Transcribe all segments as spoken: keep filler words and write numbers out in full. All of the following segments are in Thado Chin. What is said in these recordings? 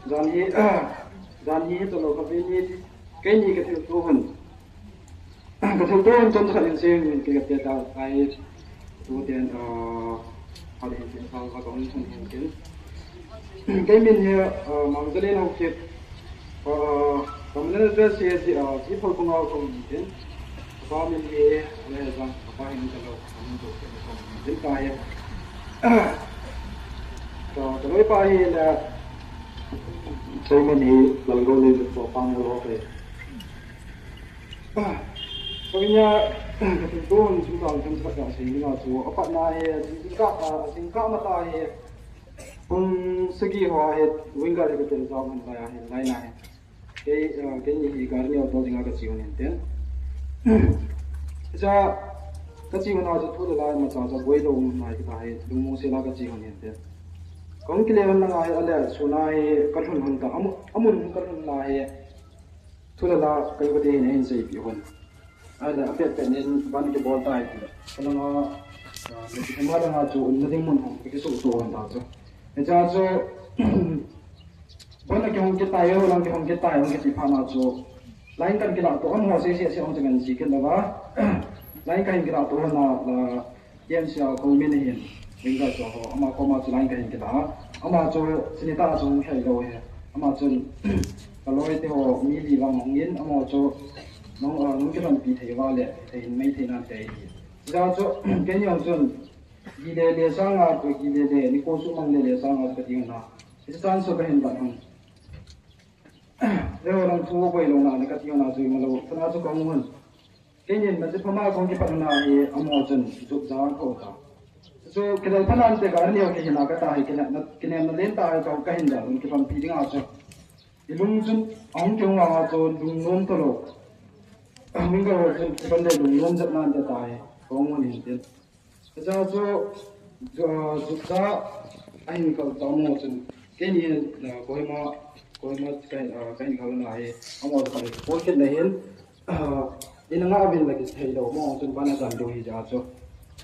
Jan hi, jan hi, chalo ka ve ni, kei ni ka thil tu hun. Ka thil tu hun chon khat in sing, kei ka te ta, ai, tu ten, ah, hal in tin, hal ka kong hun hin tin. Kei min hi, ah, Mang Zalen Haokip, ah, ka min address hi, ah, G four kong au kong hin tin. Ka pa min hi, le jang, ka pa hin ka lo, ka min tu, ka min tu, ka min tu, ka hin. Ka, ka loi pa hi le, Chairman hi Lalgou le Lalgou pang lo pe. Ko nya, ka tu tu ni chu ka kan sa ka sei ni ma chu, a pat na hi, jing ka, a, jing ka ma ta hi. Pung sagi ho hi, winger hi ka tel jao man la hi, lai na hi. Kei, ah, kei ni hi gari neo to dinga ka chi hun hin tin. Cha, ka chi hun a chu thu le la ma cha cha boi lo um nai ka ta hi, lungmong se la ka chi hun hin tin. Kong kile hun langa hi, ale, suna hi ka lhun hun ta, amu, amun ka lhun la hi, thu le la ka yu ka te hin hin sei pi hun. Ale, a pet pet nin ban ki bol ta hi ti. Ka langa, ah, ka chi hun ma langa chu, um na ding mun hong, ka ki su su hun ta chu. Cha chu, Bon a kihong kit tai, lang kihong kit tai, hong kiti phat na chu. Line kan kila to, amaho se se se hong chan si kit lou va. Line kan kila to na la, K M C a ko min hin. Ring ka chu ho, ama ko ma chu line kan kila. Ama chu sinita chu hong khai lou he. Ama chu ka loi te ho mi li vang hong in, ama chu nong, ah, nong kiran pi thei va le, thei mai thei nan thei. Cha chu, ken yong chun, gi le le sang a, gi le le, ni ko su mang le le sang a, ka ti na. Hiche chance chu ka hin ban hon. Eiho lang thu boi lou na le ka ti na chu ima lou. Sana chu ka hung hon. Keinin na chu phama kong kipat na hi amaho chun chu ja ko ta. Chu kidal phanan te ka ni o ke hina ka ta hi kina, kina na len ta hi ka, ka hin da lung kipan pi ding a chu. I lung chun ahung kihung a chu lungnom to lou. Min ka ho chun kipan le lungnom jat nan te ta hi. Ka hung hon hin tin. Hiche chu, chu, chu cha ahin kal ta mo chun. Keini hin, ah, Kohima, Kohima ka, ah, kahin kal na hi. Amaho chu ka pol kit na hin, ah, ina nga vin la kithei lou, amaho chun bana jan lou hi ja chu.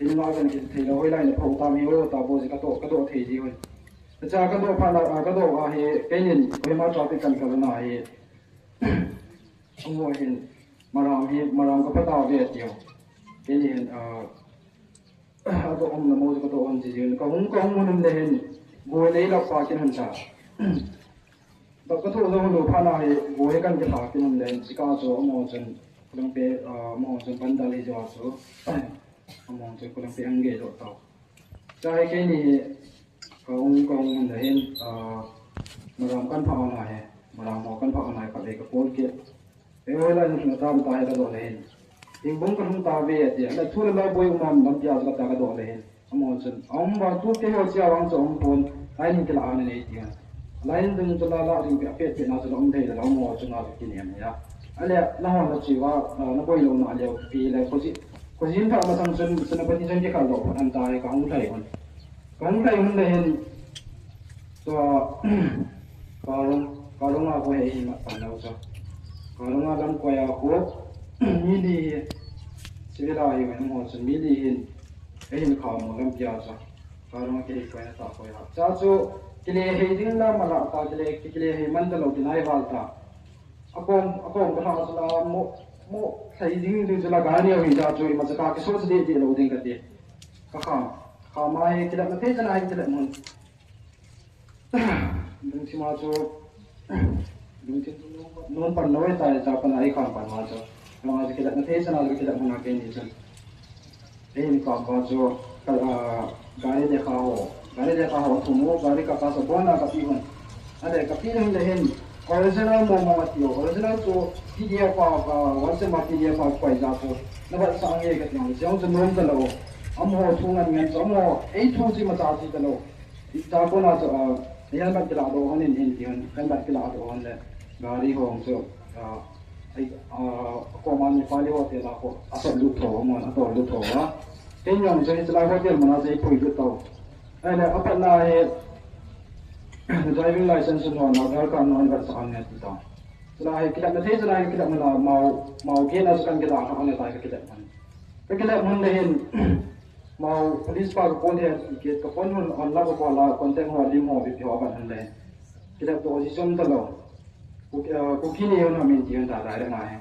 Ina nga vin la kithei lou, hoilai na phou ta mi ho, ta bo ji ka to, ka to thei ji hoi. Hiche ka to pha na, ah, ka to a hi, keinin Kohima traffic kan kal na hi. Amaho hin, Maram hi, Maram ka pha ta ve tiu. Keini hin, ah, Ado um na mo ka to um ji jin. Ka hung, ka hung mun le hin. Goi nei la pa kin han sa. Ba ka to lo lo pha na hi, goi kan ke pha kin le hin. Sika so mo chun. Kulang pe, ah, mo chun pan dal hi jo so. Mo chun kulang pe ang ge do to. Cha hi keini ka hung, ka hung mun le hin, ah, Maram kan pha na hi. Maram mo kan pha na hi ka le ka pol ke. Ei, hoilai na lhung tam ta hi ka doh le hin. Hingbung ka lhung ta ve ati. Ala thu le la boi um am lam pia ka ta ka doh le hin. Amaho chun. Aum ba tu te ho chia vang chu um pon. Lai nin kila an nei ti han. Lai nin dung chu la la ring pia pet pet na chu la um thei la amaho chu na ki nem ya. Ale la hon la chi va, na, na boi lou na le pi le ko ji. Ko jin tha ma sang chun, chun pa ti chun ki kal doh an ta hi ka hung thai hon. Ka hung thai hon le hin. Tua, Karong, Karong a ko he hin ma pan lo cha. Karong a lam ko ya ko, mi li hi, civil a hi wen mo chun mi li hin, he hin kha mo lam pia cha. Karong a ke ko ya ta ko ya. Cha chu, kile he ding la ma la ta, kile, kile he man ta lo ki nai val ta. A kom, a kom ka ha chu la mo, mo thai ding ding chu la gari a hi cha chu, i ma cha ka ki so chu de de lo ding ka ti. Ka kha, kha ma he kile na thei cha na he kile mo. Lungthim a chu, lungthim chu nom pan lou e ta, cha pan a i kham pan ma chu. Lung a chu kilahna thei chan a chu kilah mun a keini chun. Ei in kham pa chu, ka, ah, gari lekha ho, gari lekha ho thum u, gari ka ka sa bon a ka pi hun. A le ka pi hun le hin, original mo mo ma ti u, original chu P D F a, ah, WhatsApp a P D F a koi ja chu. Na vat sa nge ka ti u, jong chu nom ta lou. Amaho thu ngan ngan chu, amaho ei thu chi ma cha chi ta lou. Cha kona chu, ah, helmet kila doh hon in, in ti hon, helmet kila doh hon le, gari hong chu, ah, ai, ah, koma ni pali hotel a ko, a sot lut tho, mon, a tol lut tho, ah. Ken jong chu, hiche lai hotel mun a chu i pui lut tho. Ai le, a pat na hi, driving license no, na Aadhaar card no, in vat sa an ne ti ta. Chu la hi, kila na thei chu la hi, kila mun a, mau, mau ke na chu kan kila, na an ne ta, ka kila mun. Ka kila mun le hin, Mau police pa ka phone he, ka phone hon on la ka phone la contact ho lim ho bi ho ban han le. Kilep to ji som ta lo. Ku, ah, Kuki ni yon ham in ti yon ta direct ma he.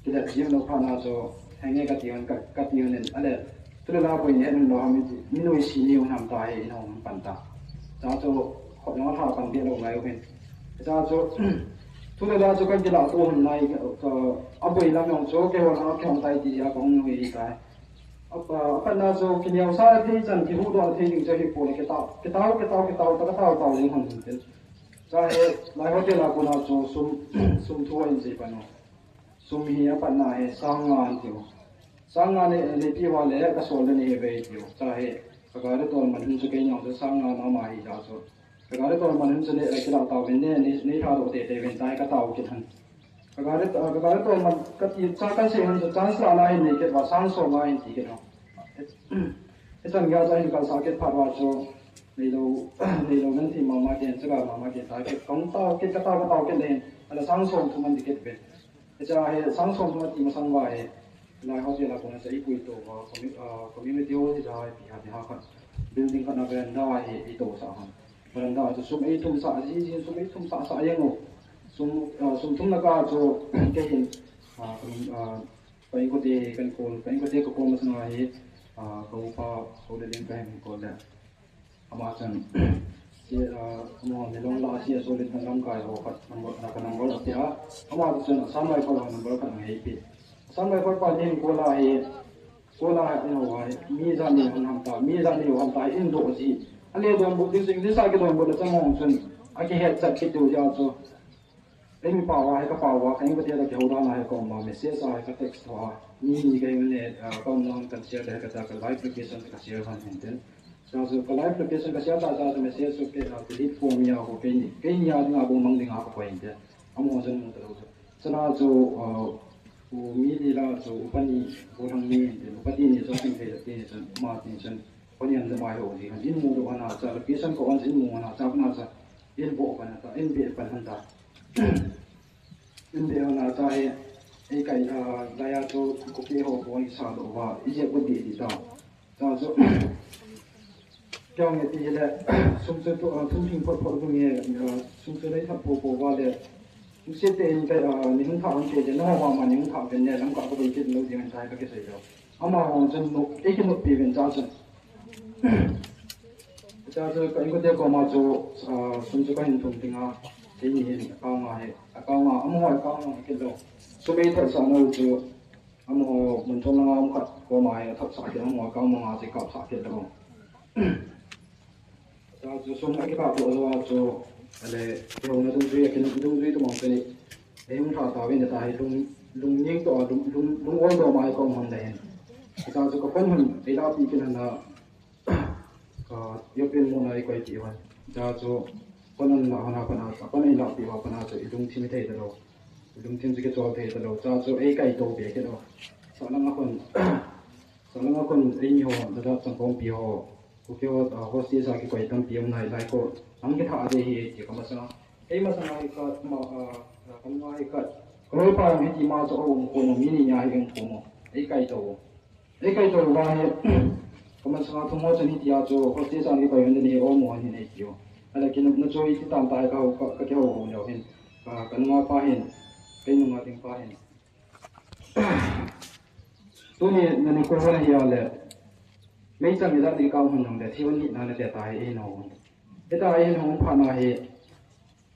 Kilep ji lo pha na chu, henge kati yon, ka, kati yon in, ale, tu le la ko ni hen lo ham in ti, mi noi si ni yon ham ta he, in hom pan ta. Cha chu, khot yong tha pan de lo ngai hin. Cha chu, tu le la chu kan kila tu hun nai, ka, a boi lam yong chu, ke hon ha, ke hon tai ti a kong noi ta. A, a, a pan na chu, ki neo sa thei chan, ki hu do thei ding chu hi pu le, ke tao, ke tao, ke tao, ke tao, ta ka tao, tao ding hon hin. Cha he, Lai Hotel a kona chu sum, sum thu a in sei pan u. Sum hi a patna hi sang nga an tiu. Sang nga nei, neipi uva le ka sol le nei ve tiu. Cha he, ka gari tol man hun chu kei neo chu sang nga mama hi cha chu. Ka gari tol man hun chu le, eh, kila tao vin ne, nei, nei tha do te te vin tai ka tao kit han. Ka gari, ah, ka gari tol man ka ti cha ka sei han chu chance la la hin nei kit va sang som la hin ti kit no. Hichan gei a chu ahin kalsah kit phat uva chu, neilou, neilou nan ti mama ken, chaga mama ken, ta kit, kong tao kit, ka tao, ka tao kit le hin, ala sang som thum an ti kit ve. Hicha hi, sang som thum ati masang uva hi, Lai Hotel a kona chu eipui to uva, commu-, ah, community hall hi ja hi, pi ha, pi ha khat, building khat na veranda hi, eito sah han. Veranda chu sum eithum sah, ji, ji sum eithum sah, sah jeng u. Sum, ah, sum thum na ka chu, kei hin, ah, commu-, ah, Ka inkote hi kan call, ka inkote ka call masang a hi, ah, ka upa, ka u le ding ka hin call le. Ama chun, si, ah, ama milong la si a solid na lamkai ho khat number, na ka number a pia. Ama chun Assam Rifle ho number khat a hei pi. Assam Rifle pa hin call a hi, call a hi, you know, hi, mi ja ni hon ham ta, mi ja ni hon ham ta, in do ji. Ale don bu, this English a ki don bu le chang hong chun, a ki het chat ki tu ja chu. Ei mi pao a, he ka pao a, ka inkote a kihou dan a he ka um a, message a he ka text a, mi ni ka in le, ah, ka um dan kan share le, ka cha ka live location ka share han hin tin. Cha chu ka live location ka share ta, cha chu message chu ke, ah, delete ko mi a ko ke ni, ke ni a ding a ko mang ding a ko ko hin tin. Amo jan mo ta lo chu. Cha na chu, ah, u mi ni la chu, u pa ni, ko thang ni hin tin, u pa ti ni chu, tin ke ti ni chu, ma ti ni chu. Panian le mai ho ji han in mu do ana cha, location ko an in mu ana cha, na cha in bo pan ta, in be pan han ta. In be ana cha he, ei kai, ah, daya chu ko ke ho ko ni sa do va, i je ko di di ta. Cha chu, kyong e ti le, sum chu tu, ah, thum thing phot phot bu nge, ah, sum chu dai thap po po va le. Sum se te in kai, ah, ni hun tha an te de, no va ma ni hun tha pen ne, lam ka ko be kit lo di han cha ka ke sai lo. Ama hon chun no, ei ki no pi ven cha chun. Cha chu ka inkote koma chu, ah, sum chu ka hin thum ding a, keini hin account a hi, account a, amaho account a hi kit lo. Sum ei thot sa nau chu, amaho mun thum langa um khat koma hi thot sa kit, amaho account a che kap sa kit lo. Cha chu sum a kikap lo a chu, ale, kihou na dungjui, a kin dungjui tu mang chu ni. Ei hung tha ta vin ta hi lung, lung ning to, lung, lung, lung ol do mai ko hon da hin. Cha chu ka phone hun, ei la pi kin han na, Ka, European muna i koi ti hon. Cha chu, kon an la hona pana, kon an la pi ho pana chu, i lungthim thei ta lo. I lungthim chu kichol thei ta lo. Cha chu, ei kai to be ke lo. Sa langa kon, sa langa kon, ei ni ho, da da chang kong pi ho. Ku ke ho, ah, hostage a kikoi tampi um nai lai ko. Ang kitha de hi, ti ka masang. Ei masang ai ka, ma, ah, ka ma ai ka. Ka loi pa hi ti ma chu, um ko mo, mi ni nya hi um ko mo. Ei kai to. Ei kai to va hi, ka masanga thum ho chun hitia chu, hostage a ni pai hen ni o mo ni nei kio. Ala kinopna chu iti tam tai ka, ka, ka kihou ho leo hin. Ka, ka nunga pa hin, kei nunga ding pa hin. Tuni nani ko hona hi a le, meichang ni da ni ka hon nong le, thi hon ni na na te ta hi ei no. Hita ei no pha na hi,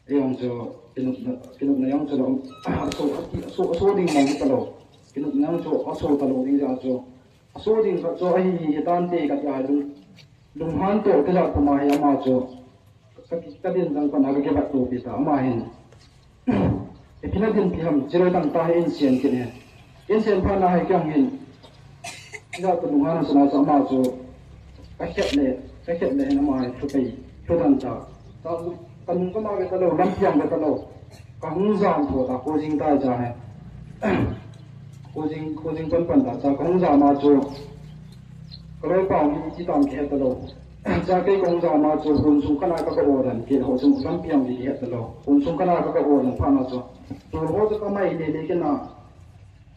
Ei jong chu, kinopna, kinopna jong chu lo, aso, aso, aso ding mong ta lo. Kinopna jong chu, aso ta lo ding jeh a chu. Aso ding khat chu, ahi, hi tan te ka ti a lung, lunghan to, te la puma hi ama chu. Ka, ka din jang pana ka kibat to pi ta, ama hin. Ipi na din pi ham, chiro tang ta hi in sian kin he. Insem pha na hai kyang hin. Ina tu nung hana sana sa ma chu. Ka khet le, ka khet le hin ama hai thu pei, thu dan ta. Ta chu, ka nung ka ma ve ta lo, lam piang ve ta lo. Ka hung jam tho ta, ko jing ta ja hai. Ko jing, ko jing pan pan ta, cha ka hung jam a chu. Ka loi pa hung ti tam ki het ta lo. Cha kei ka hung jam a chu, hun sung ka na ka ka o dan, ki ho sung lam piang ki het ta lo. Hun sung ka na ka ka o dan pha na chu. Tu ho chu ka mai le le ki na.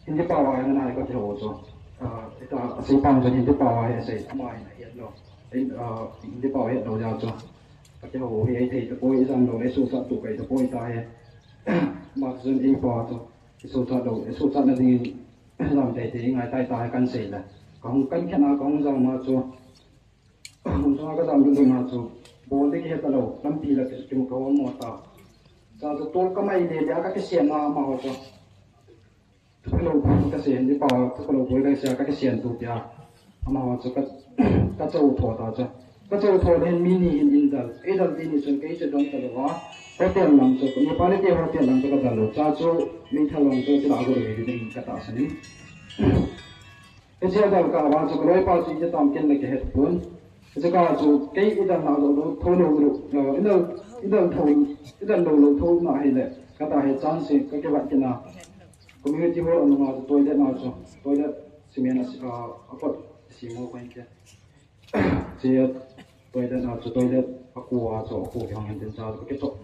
Hindi pao a hi ngai ka ti ho chu. Ah, ita, a sei pang chu Hindi pao a hi sei, ama hi na het lo. Hin-, ah, Hindi pao het lo jeh chu. Kati ho hi ei thei tapoi, i jam lou le, i suhchat tu kai tapoi tahi. Ama chun ei pa chu, i suhchat lou, i suhchat na ding, jam thei thei ngai tai tahi kan sei le. Ka hung kan khen a, ka hung jam a chu, hung sunga ka jam lou lou na chu, bol ding kihe talou, lampi la ki, ki mu ka hung mo ta. Cha chu tol ka mai le le a ka kisian na ama ho chu. Thupha lou ka sei, ni pa, thupha lou ka sei, ka kisian tu pia. Ama ho chu ka, ka chou tho ta chu. Ka chou tho le hin mi ni hin in dal. Ei dal ti ni chun kei chu dong ta lou a. Hotel lang chu, ni pa le te hotel lang chu ka dal lou. Cha chu mi tha long chu ti la go le ding ka ta sa ni. Ei chu dal ka va chu ka loi pa chu i tam ken le ka het pon. Hiche ka chu kei i dal na lou lou, tho lou lou, eh, i dal, i dal tho, i dal lou lou tho na hi le, ka ta hi chance ka kivat kit na. Community hall a nunga chu toilet na chu, toilet cement a si, ah, a kot si mo ko in ke. Che toilet na chu toilet a ku a chu a ku ki hong in tin cha chu ka kichop.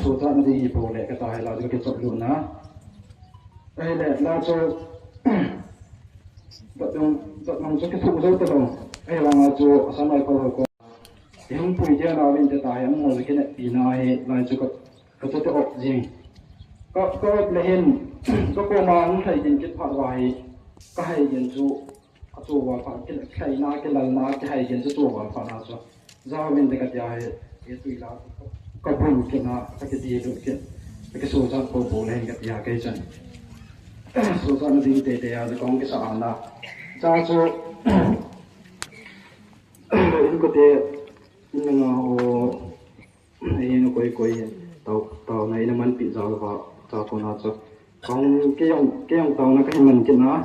Suhchat na ding hi po le ka ta hi la chu ka kichop lut na. Ei le la chu Dot nung, dot nung chu kithu jou ta lou. Ahivanga chu a san lai ko ho ko. I hung pui dia na vin te ta hi, amaho chu kineppi na hi, lai chu ka, ka chu te op jing. Ka, ka op le hin, ka koma hung thai din kit phat uva hi, ka hai din chu, a chu uva phat, ki, thai na, kilal na, ki hai din chu chu uva phat na chu. Jao vin te ka tia hi, e tui la, ka bun kit na, ka kiti lut kit, ka kisuhchat po po le hin ka tia kei chun. Suhchat na ding teitei a, ka hung kisa a na. Cha chu, in ko te, in nga ho, in koi koi, tao, tao na in man pi jao va, cha ko na chu. Kong kei jong, kei jong taona kahin man kit na.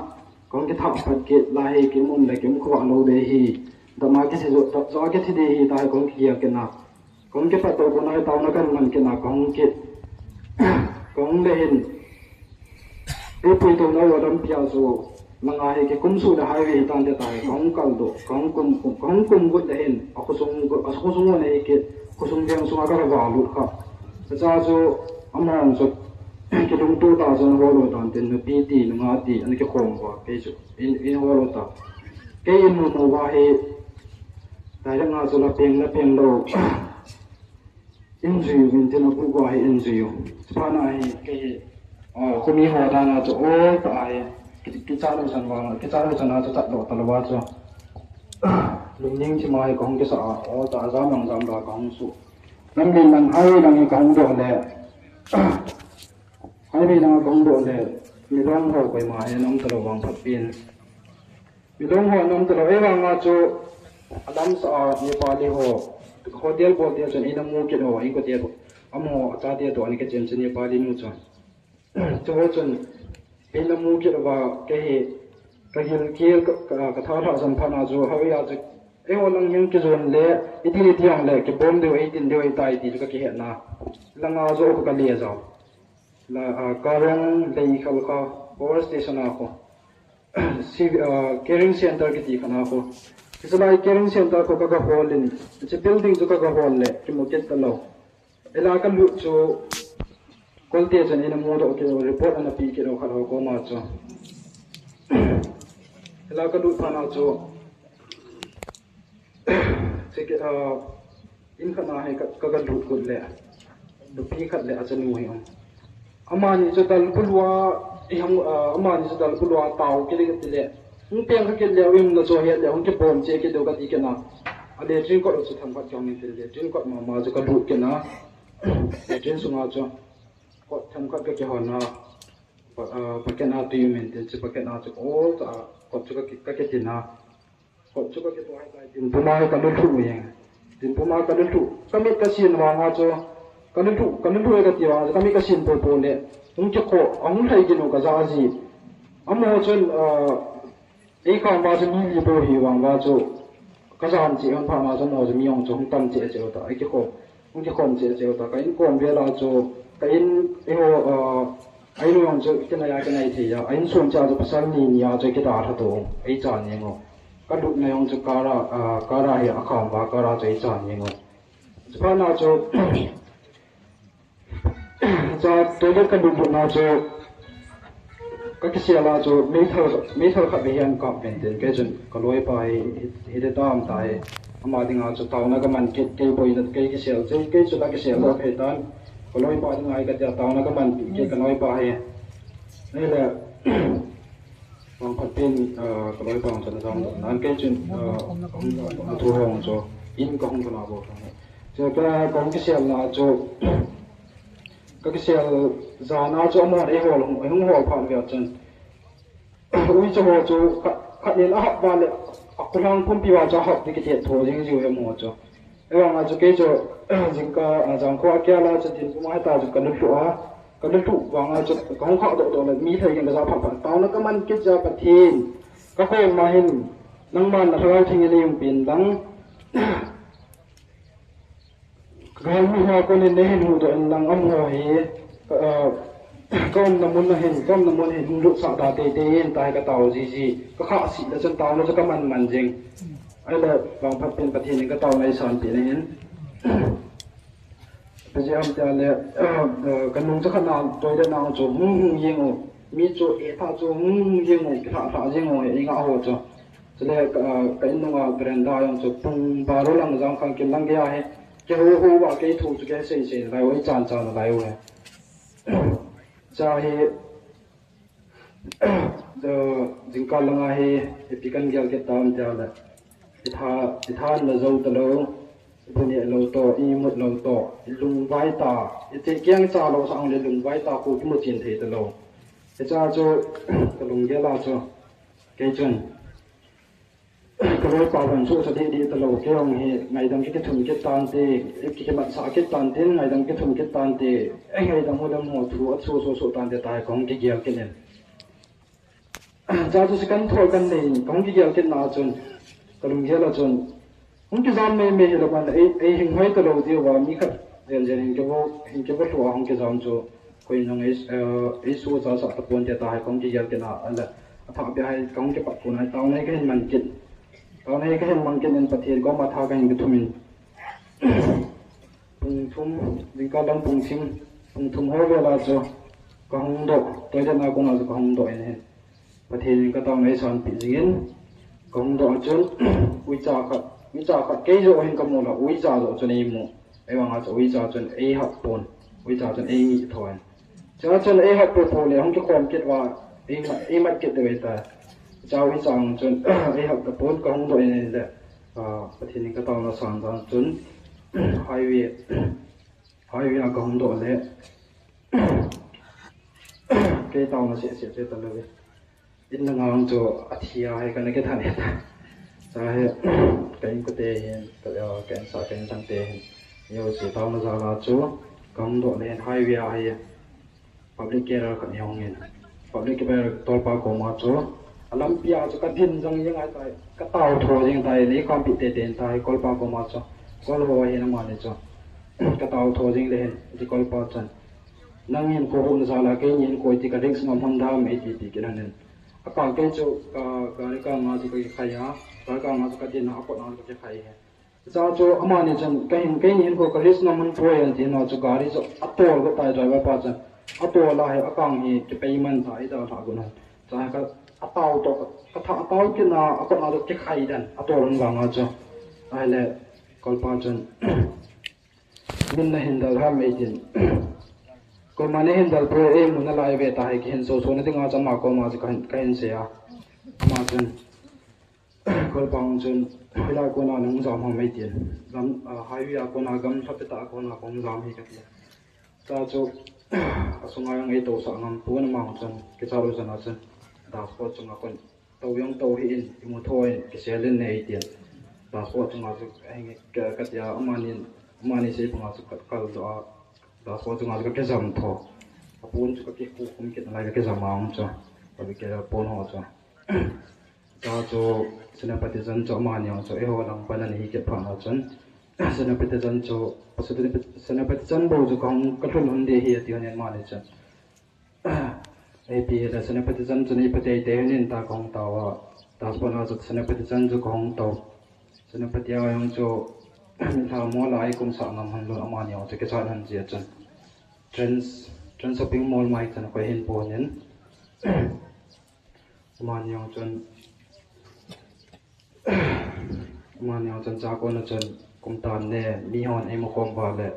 Kong kitha phat kit lai hi, ki um le ki um khovah lou ding hi. Dama kithi jo, ta jo kithi ding hi, tahi kong kigel kit na. Kong kipatdoh kona hi taona kahin man kit na, kong kit. Kong le hin. Ei puitou nau a lampi a chu. Langa hi kikum suh le highway hi tante tahi. Kong kaldoh, kong kum, kong kum got le hin. A khosung, a khosung got le hi kit. Khosung veng sunga kava lut kha. Cha chu, amahon chu. Kilungto ta chu ana hol u tan tin, nupi ti, nungah ti, ana kikhom uva, kei chu in, in hol u ta. Kei in mu mu uva hi, direct nga chu la peng, la peng lou. In jui u vin tin a bu uva hi in jui u. Chuphat na hi, kei hi, ah, khomi ho dan a chu ol ta hi, ki, kicha lou chan uva, kicha lou chan a chu chat lou ta lou uva chu. Lungning thim a hi kahung kisa a, ol ta a jam lang jam lang kahung suh. Lamlen lang hai lang hi kahung doh le. Highway langa kahung doh le, milong ho koima hi ana um talou vang phat pen. Milong ho ana um talou, ei vanga chu, adamsa a Nepali ho, hotel bol te chun eina mu kit ho, inkote, amaho, achate toh ana kichen chu Nepali nu chu. Chuho chun, eina mu kit uva, kei hi, ka gilkel, ka, ka, ka tha lhah jom phat na chu, highway a chu, eiho lang hin kijon le, iti iti jong le, kibom diu, eitin diu, eitai ti chu ka kihet na. Langa chu ka le jao. La, ah, Karong Leikhal kha power station a kho. Si, ah, caring center kiti khat a kho. Hiche lai caring center kho ka, ka hol in. Hiche building chu ka, ka hol le, kimu kit talou. Ela ka lut chu, kolte chun eina mudoh kit u, report ana pe kit u khat ho koma chu. Ela ka lut phat na chu, Cheke, ah, in khat na hi ka, ka, ka lut got le. Nupi khat le achanu hi um. Amani chu dal bulua, i hung, ah, amani chu dal bulua tao kit le kit le. Hung peng kha kit le, um na chu het le, hung kibom che kit diu kati kit na. A latrine kot chu themkhat kihong in tin, latrine kot mama chu ka lut kit na. Latrine sunga chu kot themkhat ka kihon na. Pa, ah, packet na tui um in tin chu packet na chu ol ta, kot chu ka ki, ka kiti na. Kot chu ka kituh a hitai, tin puma hi ka lulhuh u jeng. Tin puma ka lulhuh. Ka mit ka sin vanga chu, ka lulhuh, ka lulhuh e ka ti vanga chu, ka mit ka sin popo le. Hung kikhoh, ahung lhai kit u ka ja ji. Amaho chun, ah, ei kham uva chu mi li bou hi vang uva chu, ka jan cheh hon phat na chu amaho chu mi jong chu hung tam cheh cheh u ta. Ei kikhom, hung kikhom cheh cheh u ta. Ka inkom vel a chu, ka in, eiho, ah, a in u jong chu kinai a kinai thei a. A insung cha chu pasal ni ni a chu kidalha to, ei cha ni ngo. Ka lutna jong chu car a, ah, car a hi a kham uva, car a chu ei cha ni ngo. Chuphat na chu, cha toilet ka lut lut na chu, ka kisel a chu, meithal, meithal khat ve hian kap ven tin, kei chun ka loipa hi, hi, hi te tam ta hi. Ama dinga chu taona kaman kit, kei boina, kei kisel, kei, kei chu la kisel lou phei tan. Kaloipa dinga hi katia taona kaman kit, kei kaloipa hi. Ahile, vangphat pen, ah, kaloipa chu na jam nan kei chun, ah, hung, hung thu hong chu, in kahung kana bol thang. Chu ka, kahung kiselna chu, kakisel jana chu amahon eihol, eihung hol phat vea chun. Uicha ho chu khat, khat in ahap uva le, akhulang pumpi uva chu ahap ding kiti tho jing jiu hi amaho chu. Ahivanga chu kei chu, jingkah, ah, jangkho akia la chu dinpum a hita chu kalulhu a, kalulhu vanga chu kahung khah doh doh le mi thei in kaja phat phat. Taona kaman kit jeh a Pathen, kakhol ma hin, nangman na Lhagao Theng in neium pen lang. Galmi ho a konin neihin huhdoh in lang amaho hi, ah, kaumna mun a hin, kaumna mun hin hung lutsah da teitei in tahi katao jiji. Kakhah sih le chun taona chu kaman man jing. Ahile vangphat pen Pathen in kataona eisanpeh na hin. Ipi jeh ham itile, ah, ah, kanung chakhat na toilet na chu hung hung jeng u. Mi chu etha chu hung hung jeng u, kilhah lhah jeng u, eingah ho chu. Chule ka, ka in nunga veranda jong chu pung baro lang jang khang kim lang geiya hi. Kihou hou uva kei thu chu kisei sei nalai u, eichan chan nalai u hi. Cha hi, jingkah langa hi, ipi kan gel kit tam tia le. Itha, itha na jou talou, ipi neh lou toh, imut lou toh, ilungvai ta, iche kiang cha lou sang le lungvai ta, kho kimu chen thei talou. Hicha chu, kalunggel a chu, kei chun. Kaloipa hon chu sa didi talou, kei jong hi ngaidam kikithum kit tante, kikimatsah kit tante, ngaidam kithum kit tante, ngaidam ho dam ho thu, aso so so tante tahi kahung kigel kit in. Cha chu second thought kan nei in, kahung kigel kit na chun, kalunggel a chun, hung kijam mei mei hilou man, ei, ei hing hoi talou diu va, mi khat, jen jen hing kivo, hing kivo lhu a hung kijam chu, Koi nung ei, eh, ei su cha sa tapon te tahi kahung kigel kit na, ala, atha bia hi kahung kipat kon ahi, taona hi kahin man kit. Taona hi kahin man kit in Pathen koma tha kahin kithum in. Pung thum, jingkah lang pung thum, pung thum ho vel a chu kahung doh, toilet na kona chu kahung doh in hin. Pathen in kataona eisanpeh jing in, kahung doh a chun, uicha khat, uicha khat, kei joh hin kamu lou, uicha joh chun eimu. Ahivanga chu uicha chun eihap pon, uicha chun eingih tho in. Chua chun eihap popo le, hung kikhom kit uva, eimat, eimat kit deu ahitai. Chua uicha jong chun, eihap tapon kahung doh in ahile, ah, Pathen in kataona san jan chun, highway, highway a kahung doh le, kei taona seh seh che talou ve. In langa chu athi a hi kana kithan e ta. Cha hi, ka inkote hin, ka, eh, ka insa, ka insang te hin. Yo, chu taona jal a chu, kahung doh le hin highway a hi, public carrier khat nei hong in. Public carrier tolpa koma chu, alampi a chu kadin jong jeng ahitai, katao tho jeng tai, nei kampi teitei in tahi kolpa koma chu, kol ho hin amani chu, katao tho jeng le hin, ti kolpa chun. Nangin kho hung jal a, keinin kho iti ka risk ngam hon dam, eiti ti kit in. Akang kei chu ka, gari kanga chu kakikhai a, gari kanga chu kadin a, akot a chu kakikhai hi. Cha chu amani chun, kahin, keinin kho ka risk ngam hon poi ati na chu gari chu atol got tai driver pa chun. Atol a hi akang hi kipei man ta, eidalha got na. Cha hi ka, atao toh, katha atao kit na, akot a chu kikhai den, atol hon vanga chu. Ahile, kolpa chun. Min nahin dal ham eitin. Koima nahin dal poi, eimu nalai ve tahi, kihin soso na dinga chu ama koma chu kahin, kahin sei a. Ama chun, kolpa hung chun, hilai kona nahung jam ham eitin. Gam, ah, highway a kona gamlha pet a kona kahung jam hi kati. Cha chu, asunga jong eitosah ngam pon ama hung chun, kicha lou jana chun, dashboard chunga kon. Tou jong tou hih in, imu tho in, kisel in nei tin. Dashboard chunga chu, ahin, ka, katia, amani, amani sei banga chu ka, kal doh a, dashboard chunga chu kakijam tho. Apon chu kakikhu khum kit nalai kakijam a hung chu. Kabi ke pon ho chu. Cha chu, Senapati chan chu amani hung chu, eiho lang pan ani hi kit phat na chun. Senapati chan chu, Senapati, Senapati chan bou chu kahung kalhun hun ding ahi ati hon in amani chun. Ipi le Senapati chan chun ipi teitei hon in ta kahung tao a. Dashboard a chu Senapati chan chu kahung tao. Senapati a jong chu mi lhamon la eikum sah ngam hon lou amani jong chu kichat hon jeh chun. Trends, Trends shopping mall mai chan koi hin pon in. Amani jong chun. Amani a chun cha kona chun kum tan ne, mi hon eimu khom uva le,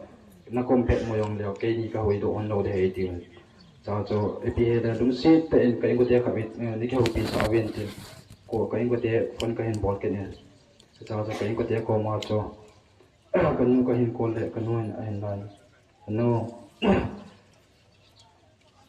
na kum pet mo jong leu, keini ka huhdoh hon lou ding ahi ati. Cha chu ipi hile lungset tah in ka inkote khat, eh, nei kihoupi sah uvin tin. Ko ka inkote phone ka hin bol kit in. Cha chu ka inkote koma chu, ka nu ka hin call le, ka nu hin ahin lai. Ka nu,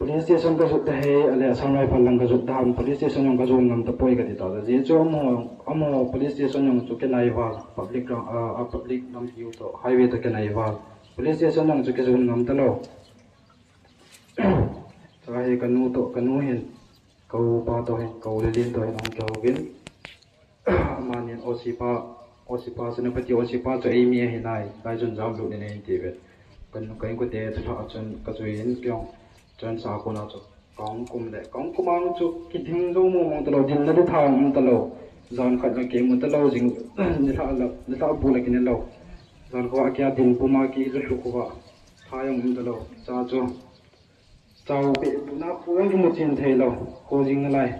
Police station ka jot ta he, ale Assam Rifle lang ka jot ta ham, police station jong ka jon ngam tapoi ka ti ta. Ajeh chu amaho, amaho police station jong chu kinai val, public lam, ah, ah, public lampi u toh, highway toh kinai val. Police station jong chu kijon ngam talou. Cha hi ka nu toh, ka nu hin, ka u pa toh hin, ka u le lin toh hin, ahung kihou uvin. Amanin O C pa, O C pa, Senapati O C pa chu eimi ahi nai, lai chun jam lut in ahin ti ve. Ka nu, ka inkote chu lha chun ka jui in kei jong chun cha kona chu ka hung kum le, ka hung kum a chu kiding jou mong mong talou, dinna le tha um talou. Jan khat le kei mu talou jing, nilhah la, nilhah bu la kine lou. Jan khat a kia din puma kilu lu kova. Tha jong um talou. Cha chu Chau pe, na pu jong kimu chen thei lou, ko jing nalai.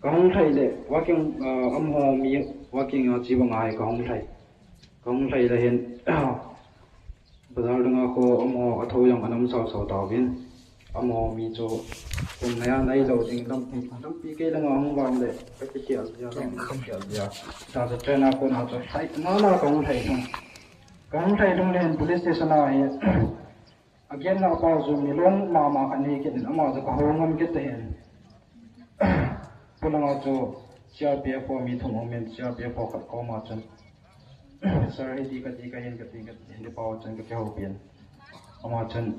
Ka hung lhai le, walking, ah, amaho mi, walking a chi banga hi ka hung lhai. Ka hung lhai le hin, bazar dunga kho amaho a tho jong anam sao sao tauvin. Amaho mi chu, kum nai a nai lou ding lampi, lampi kei langa hung vang le, ka kikhel dia, ka kikhel dia. Cha chu train a kona chu lhai, na na ka hung lhai lhung. Ka hung lhai lhung le hin police station a hi, Agenna pa chu milong mama khat nei kit in, ama chu ka hou ngam kit tahen. Polanga chu C R P F ho mi thum um in, C R P F ho khat koma chun, "Sir, hiti kati, kahin kati, ka Hindi pao chun ka kihoupi in." Ama chun,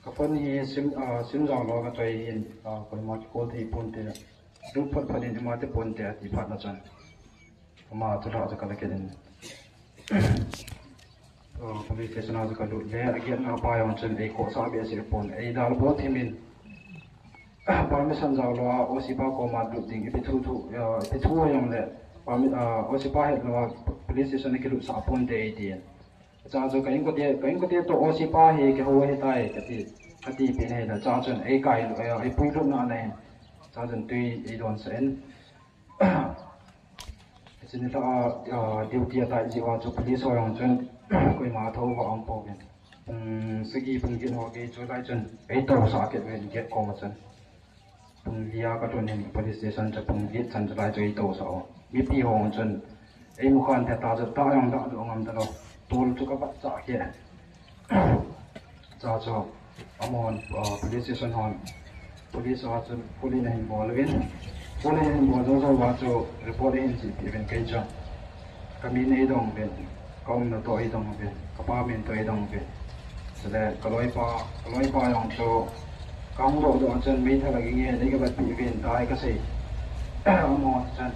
"Ka phone hi sim, ah, sim jao lou ka choi hin, ah, koima kicall thei ponte. Lut phot phot in ima te ponte," ati phat na chun. Ama chu lha chu ka la kit in. Uh, police station a chu ka lut le, agenna pa jong chun ei khohsah behseh pon, ei dalha thim in. Permission jao lou a, O C pa koma lut ding, ipi thu thu, uh, ipi thu jong le, permi-, uh, O C pa het lou a, police station a kilutsah ponte ei ti. Cha chu ka inkote, ka inkote toh O C pa hi kihou ahitai, kati, kati pen ahi le, cha chun ei kai, uh, ei puilut na le, cha chun tui ei donsah in. Hiche nilhah a, ah, duty a tai jeh uva chu police ho jong chun koima thouva aum pouvin. Pung sagi pung get ho kei chu lai chun ei tousah kit uvin gate koma chun. Pung li a ka lhun in police station chu pung get chan chu lai chu ei tousah u. Mipi ho jong chun ei mukhan phet a chu tah jong dah doh ngam talou. Tol chu ka vat chah kit. Cha chu, amahon, ah, police station hon, police a chun, police in ahin bol uvin, police in ahin bol jou jou uva chu, report ahin chihpeh uvin kei chu. Ka min eidong uvin, ka umna toh eidong uvin, ka pa min toh eidong uvin. Chule, ka loipa, ka loipa jong chu, ka hung doh doh a chun, meithal a ging e, nei kivetpeh uvin, tia ka sei. Amahon chun,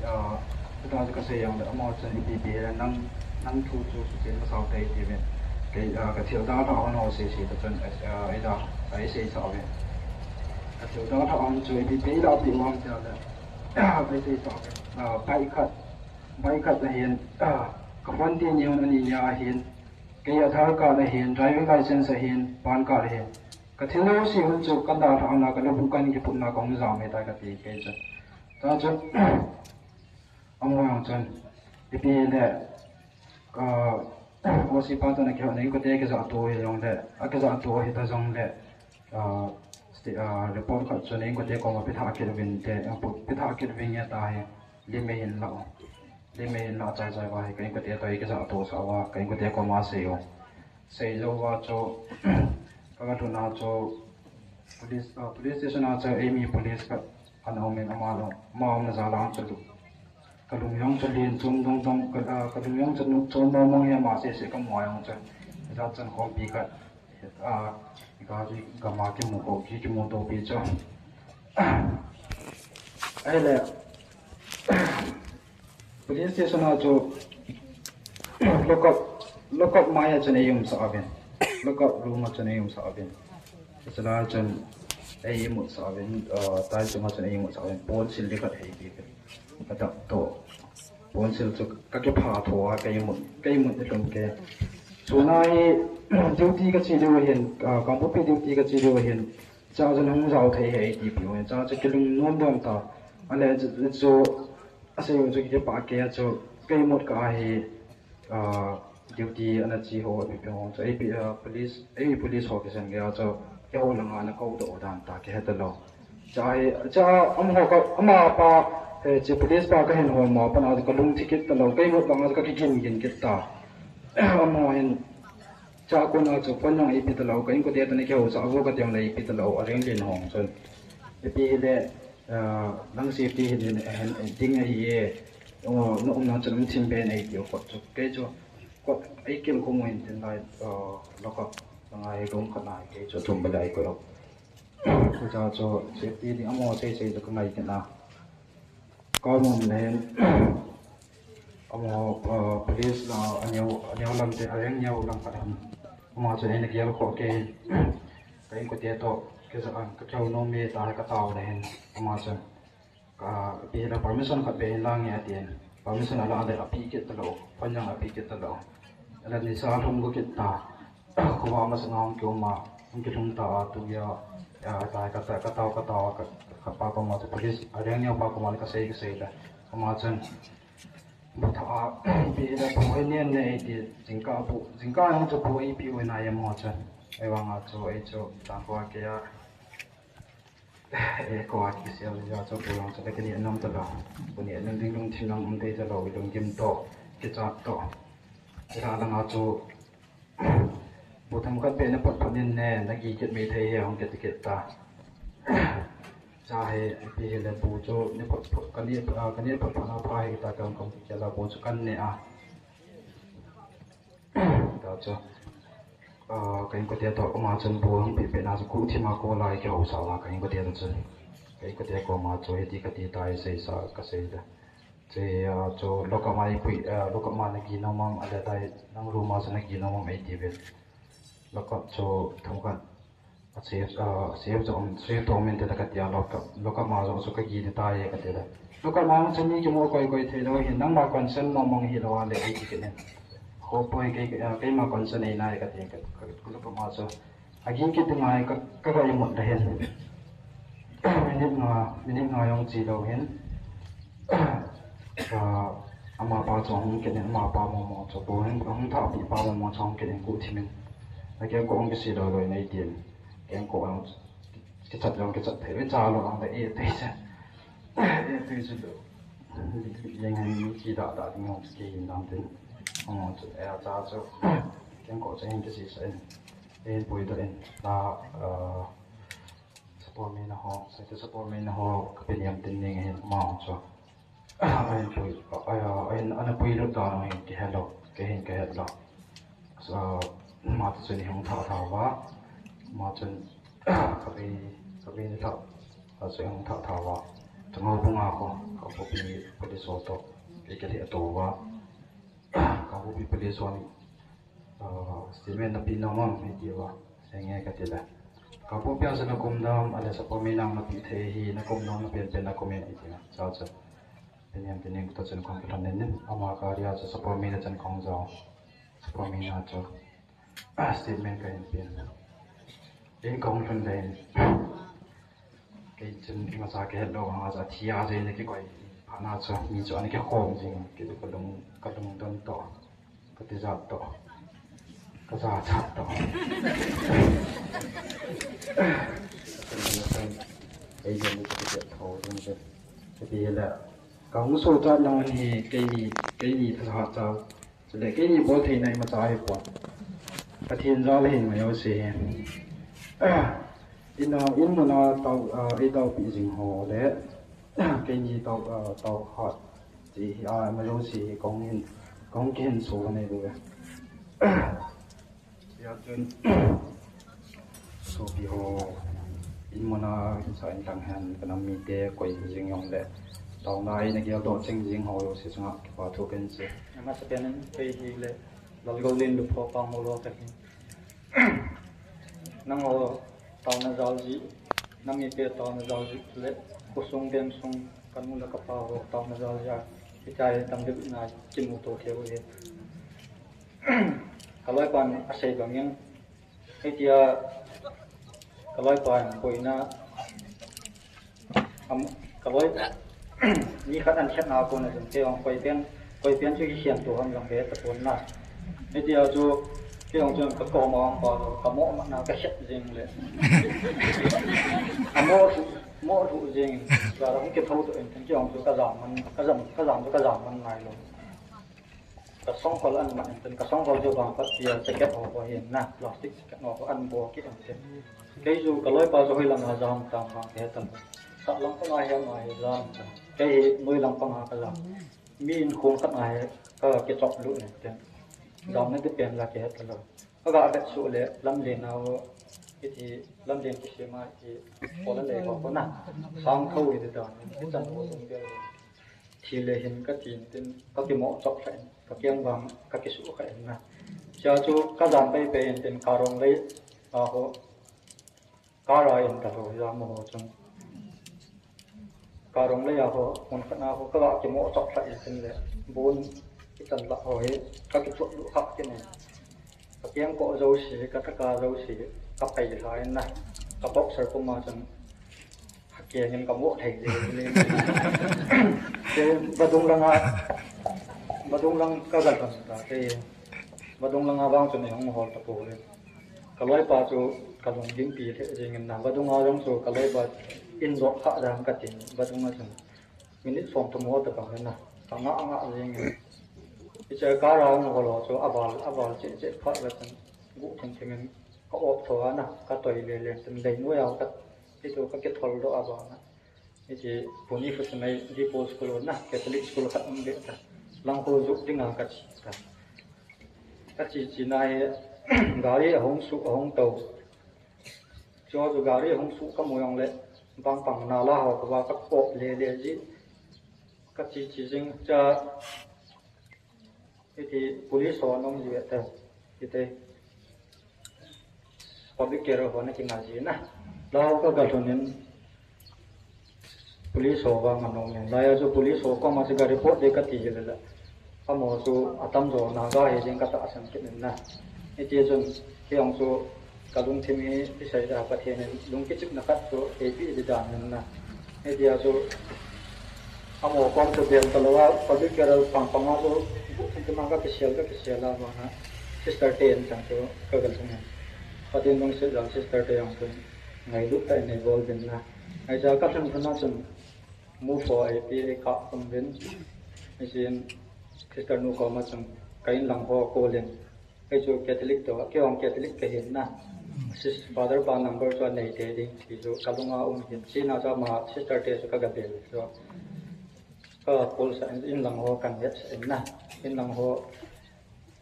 ah, Chuta chu ka sei jongle, amaho chun ipi ipi hile nang, nang thu chu suchen masau tei tiuvin. Kei, ah, ka thil dalha hon ho sese ta chun, ah, eila, ah, eisei sah uvin. Ka thil dalha hon chu ipi ipi eilahpeh u ham tile, ah, eisei sah uvin. Ah, bike khat, bike khat ahin, ah, ka phone teni hon ani nia ahin, kei Aadhaar card ahin, driving license ahin, PAN card ahin. Ka thil jouse hon chu ka dalha hon a ka lubu kan kiputna kahung jam ahitai kati kei chun. Chuta chun, Amaho jong chun, ipi le, ah, O C pa toh na kihou, na inkote kijahto hi jongle, akijahto hita jongle, ah, sti-, ah, report khat chu na inkote koma pethah kit uvin te, ah, pu-, pethah kit uvin nge tia hi, lim eihin lah u. Lim eihin lah chai chai uva hi, ka inkote toh hi kijahto sah uva, ka inkote koma sei u. Sei jou uva chu, ka ga lhun a chu, police, ah, police station a chu, eimi police khat ana um in ama lung, ama umna jal a chu lu. Ka lung jong chu len chom dong dong, ka, ah, ka lung jong chu nu chom mong mong hi ama sese ka mu a jong chu. Hijat chun khompi khat, ah, ka ji gam a kimu ko, ki kimu to pi chu. Ahile, Police station a chu lockup, lockup mai a chun ei umsah uvin. Lockup room a chun ei umsah uvin. Chulai a chun ei imutsah uvin, ah, tai chunga chun ei imutsah uvin. Ponsil ding khat ei pe uvin. Ka dap to. Ponsil chu ka kipha tho a ka imut, ka imut ni lum ke. Chuna hi duty ka che diu ahin, ah, Kangpokpi duty ka che diu ahin. Cha chun hung jao thei ahi ei ti piu ahin. Cha chu kilungnom dom ta. Ahile chu, chu Asei u chu kipah kei a chu, kei mut ka ahi, ah, duty ana che ho, ipi ipi ho chu, ipi, ah, police, ei police ho kisan kei a chu, kei ho langa ana kou doh dan ta, kihe talou. Cha hi, cha amaho ka, ama pa, eh, chi police pa ka hin hol ma, pa na ka lungthi kit talou, kei mut langa ka kigin gin kit ta. Amaho hin, cha kona chu, pan jong ipi talou, ka inkote tuni kei ho cha, avo ka tiang le ipi talou, a reng lin hong chun. Ipi hile, ah, nang safety hin, hin, hin, ding ahi e. Oh, na umna chu um thim pen ei tiu kot chu. Kei chu, kot ei kel ko mo hin tin lai, ah, lockup. Ngai room khat nai kei chu thum bel ei ko lo. Ko cha chu safety ding amaho sei sei chu ka ngai kit na. Ka mom le hin, amaho, ah, police la, aneo, aneo lam te, a reng neo lam khat ham. Ama chu ei na gel ko kei. Ka inkote toh, kei cha an, ka keu nom e ta, ka tao le hin. Ama chu. Ka, ipi hile permission khat be hin lang e atin. Permission ala le api kit talou. Pan jong api kit talou. Ala nisa lhung go kit ta. Khovah masanga hung kium a, hung kilhung ta a, tu ya, ya, ta, ka ta, ka tao, ka tao, ka, ka pa koma chu police, a reng neo pa koma le ka sei, ka sei le. Koma chun. Bu tha a, ipi hile bu hin nen ne ei ti, jingkah bu, jingkah jong chu bu ei pe u nai amaho chun. Ahivanga chu, ei chu, tang ko a kei a. Eh, ko a kisel ja chu bu jong chu le kani anom talou. Kani anom ding lungthim jong um thei talou, lunggim toh, kichat toh. Ira langa chu bu themkhat be na phot phot in ne, na gi kit mai thei he hung kit kit ta. Cha hi, ipi hile bu chu, ni phot phot, kani, ah, kani phot phot na pha hi ta kam kam kila bu chu kan ne a. Ta chu. Ah, ka inkote toh koma chun bu hung pe pe na chu ku thima ko lai kei ho sa la ka inkote toh chun. Ka inkote koma chu hiti kati tai sei sa ka sei da. Che, ah, chu lockup ma i pui, ah, lockup ma na gi nom am, ale tai nang room ma chu na gi nom am ei ti ve. Lockup chu themkhat. A safe, ah, safe jong, safe to min te ta ka tia lockup, lockup ma jong chu ka gi di ta ye ka ti da. Lockup ma jong chu mi kimu koi koi thei lou hin, nangma consent mong mong hi lou a le ei ti kit in. Kho poi kei, ah, keima consent ei nai ka ti ka, ka, ka lockup ma chu. A gi kit ding ngai ka, ka ga imut da hin. Minute nga, minute nga jong che lou hin. Ah, ama pa chu hung kit in, ama pa momo chu, bu hin, hung thah pi pa momo chu hung kit in, ku thim in. Na keng ko hung kisi lou lou in ei tin. Keng ko ang kichat jong kichat thei, cha lo ang da e thei cha. E thei chu lo. Yang han mi ki da da ding hung ki hin dam tin. Hung chu, e cha chu. Keng ko cha hin kisi sa in. E pui da in. Da, ah, Support mi na ho, sai te support mi na ho, ka pe niam tin ning hin ma ho chu. Ahin pui, ahin, ahin, ana pui lut dan hin kihe lou, kei hin kihe lou. So, ma chu ni hung tha tha va, ma chun, ka pe, ka pe ni tha, ka chu hung tha tha va. Chunga bunga ko, ka pu pi, pu di so to, ke ke le to va. Ka pu pi, pu di so ni. Ah, statement na pe nom am, hiti va, senge ka ti le. Ka pu pia sa na kum dam, ale support mi nang na pe thei hi, na kum nom na pen pen na kum in, hiti na, sa sa. Pen yam tin ning ta chen kong ka nin, ama ka ria sa support mi na chen kong jao. Support mi na cho. Ah, statement ka hin pen. In kong lhun le in. Kei chun ima cha kihe lou, ima cha thi a jeng le kikoi. Phat na chu, mi chu ana kikhom jing, kei chu ka lung, ka lungdon to, ka tijat to, ka jachat to. Ei jong ni ka tijat tho jong jong. Ka ti le, ka hung suhchat nau hi, keini, keini thahat chau. Chule keini bol theina imacha ahipon. Pathen jal ahin, ma jouse hi. Ina, in muna tao, ah, ei taopi jing ho le, keini tao, ah, tao khat. Chi hi, ah, ma jouse hi kong hin, kong kihin so nei bou ve. Hia chun, sopi ho, in muna, in sa in lang hen, ka nam mite, koi jing jong le, taona eina geldoh ching jing ho jouse chunga kipa thu kahin sei. Amasapen in kei hi le, Lalgoulen Lupho Pangmol ho kahi. Nangho taona jal jeh, nam mite taona jal jeh le, khosung veng sung, ka nu le ka pa ho taona jal jeh a, hitia hi tam ding na kimu to thei u hi. Ka loipan asei bangin, hitia ka loipan boina, am, ka loi, Ni khat an khetna a kon a chun kei jong koi pen, koi pen chu hi khen tu ham jong be ta pon na. Hitia chu kei jong chun ka kom a um pa chu ka mo ma na ka khet jing le. A mo mo lu jing. Ka jong ke tho to en kei jong chu ka jam man, ka jam, ka jam chu ka jam man nai lo. Ka songkhol an man in tin, ka songkhol chu bang pat pia jacket ho ho hin na, plastic jacket ho ho an bo ki an tin. Kei chu ka loipa chu hoi lam a jam tam bang ke tan. Sa lam pa ma hiam a hi jam tan. Kei hi noi lam pa ma ka jam. Mi in khong khat a hi ka ke chop lu ne tin. Jam ne te pen la ke ta lo. Ka ga vet su le lam le na ho. Iti lam le ki se ma ki ko la le ho ko na. Sang tho i de da. Chan ho dum be. Thi le hin ka tin tin, ka kimo chok kha in, ka kiang vang, ka kisu kha in na. Sia chu ka jan pai pai in tin, ka rong lei a ho, ka ra in ta ho, ya mo ho chun. Ka rong lei a ho, mun khat na ho, ka la kimo chok kha in tin le, bun, i tan la ho hi, ka kichok lu kha kin in. Ka kiang ko jouse, ka taka jouse, ka pai lha in na. Ka boxer puma chun, ka kiang in ka mo thei le le. Ke vadung langa, vadung lang ka gal kan ta, ke vadung langa vang chun hong hol ta po le. Ka loipa chu ka lung ding pi le jing in na, vadung a jong chu ka loipa in lo kha dang ka tin, vadung a chun. Minute som thum ho ta bang na, ka nga nga jing in. I che ka ra hong hol ho chu a val, a val che che pha la chun, gu thim thim in ka op tho a na, ka toi le le chun lei noi a ka, i chu ka kithol doh a bang na. I che puni fu chun ai di po school na, Catholic school khat um be ta. Lang ho ju ding a ka chi ta. Ka chi chi na hi, gari a hong su, a hong to. Chu chu gari hung su ka mu jong le, bang pang nala ho ka va ka kop le le ji. Ka chi chi jing cha, iti police ho nong ji te, iti public care ho na ki nga ji na. Lao ka ga thun in, Police ho vang a nong nen. Lai a chu police ho koma chu ka report de ka ti le la. Amo chu atam jo Naga hi ding ka tahsan kit nen na. Hiti chun kei jong chu ka lungthim hi i sei da Pathen in lung kichipna khat chu eipe di dan nen na. Hiti a chu amo kom chu bel ta lo a, public care pang pang a chu bu thim thim a ka kisel, ka kisel a vang a. Sister te in chang chu ka gal thung nen. Pathen lungset jal sister te jong chu ngailut tah in nei bol uvin na. Ahi chu ka lhun lhun a chun mu fo eipe ei kap khum uvin. Hichun sister nu koma chun ka in lang ho call in. Kei chu Catholic to, kei jong Catholic ka hin na. Sis, Father pa number chu anei te ding ti chu ka lunga um hin. Chuna chu ama sister te chu ka ga bel chu. Ka call sa in, in lang ho kan het sa in na. In lang ho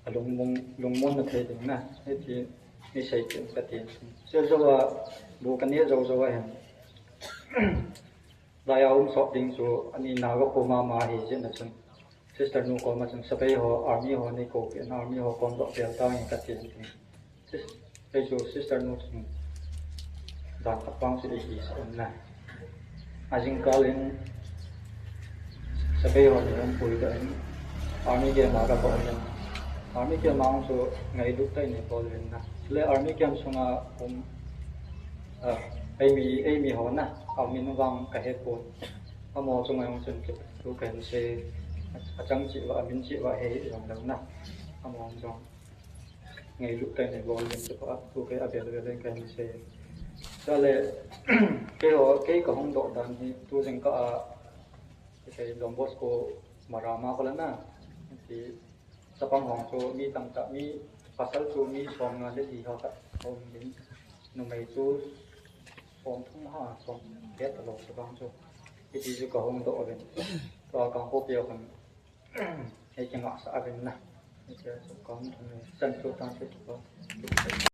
a lungmong, lungmon na thei ding na. Hiti ni sei kin ka tin. Chu chu a bu ka ne jo jo a hin. Lai a um sop ding chu ani Naga kho mama hi jeh a chun. Sister nu koma chun sepai ho, army ho nei kou pi, army ho kom doh pel tang in ka tin tin. Sis-, kei chu sister nu chun dan khat vang chu ei hi sa in na. A jingkal in sepai ho nei hung pui doh in army camp a ka kou in. Army camp a chu ngailut tah in nei bol in na. Le army camp sunga um, ah, eimi, eimi ho na, a min vang ka he pon. Amo chu ngai hung chun kei tu ka hin sei, a chang chi uva, a min chi uva he hi jong dang na. Amo jong ngailut tah in nei bol in chu ka, tu kei a bel bel in ka hin sei. Chule, kei ho, kei ka hung doh dan hi, tu jingkah a, kei Don Bosco Marama kho la na, ti, Chapang hong chu mi tamtah, mi pasal chu mi som nga le li ho khat a um in, numei chu som thum ha, som get a lo chapang chu. Hiti chu ka hung doh uvin. Tua kang ko pia kan, hei kingah sa uvin na. Hiti chu ka hung thum in, chan chu tan chu ka.